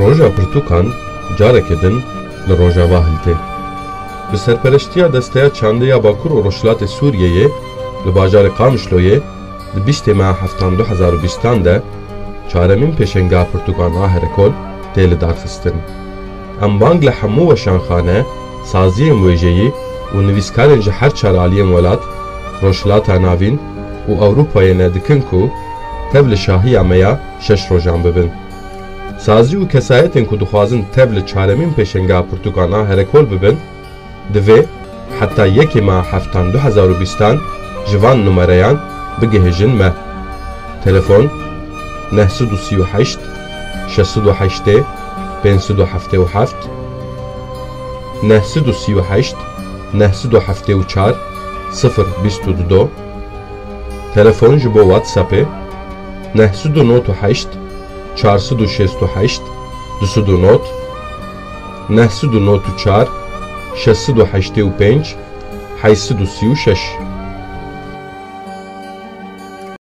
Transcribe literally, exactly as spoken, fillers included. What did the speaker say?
Roja pirtûkan careke din li Rojava hiltê. Bi serpereştiya Desteya Çandê ya Bakur û Rojhilatê Sûriyeyê li bajarê Qamişloyê di bîstê meha heftan du hezar û bîstan de çaremîn pêşenga pirtûkan a Herekol tê lidarxistin. Em bang li hemû weşanxane, saziyên wêjeyî û nivîskarên ji her çar aliyên welat, Rojhilata Navîn û Ewropayê ne dikin ku tev li şahiya me ya şeş rojan bibin. Sazî û kesayetên ku dixwazin tev li çaremîn pêşenga pirtûkan a Herekol bibin, divê heta yekê meha heftan du hezar û bîstan ji van numereyan bigihêjin me. Telefon: neh sed û sî û heşt, şeş sed û heştê, pênc sed û heftê û heft, neh sed û sî û heşt, neh sed û heftê û çar, sifir bîst û du. Telefon ji bo WhatsAppê: neh sed û nod û heşt, çar sed û şêst û heşt, du sed û nod, neh sed û nod û çar, şeş sed û heştê û pênc, heyt sed û sî û şeş.